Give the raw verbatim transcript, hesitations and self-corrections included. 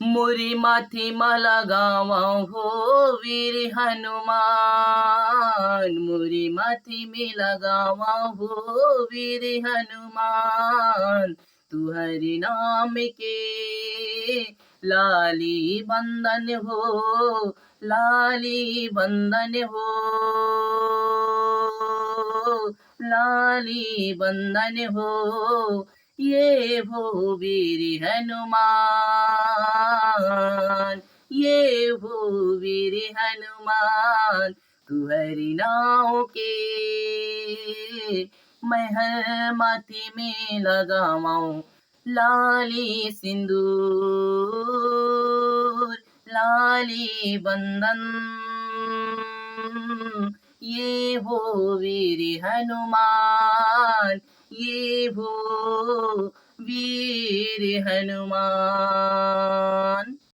मुरी माथी म लगावं हो वीर हनुमान, मुरी माथी में लगावं हो वीर हनुमान, तुहरी नाम के लाली बंदन हो, लाली बंदन हो, लाली बंदन हो, ये हो वीर हनुमान, ये हो वीर हनुमान, तुहरी नाव के मैं हर माथी में लगावं लाली सिंदूर, लाली बंदन। ये हो वीर हनुमान, ये हो वीर हनुमान।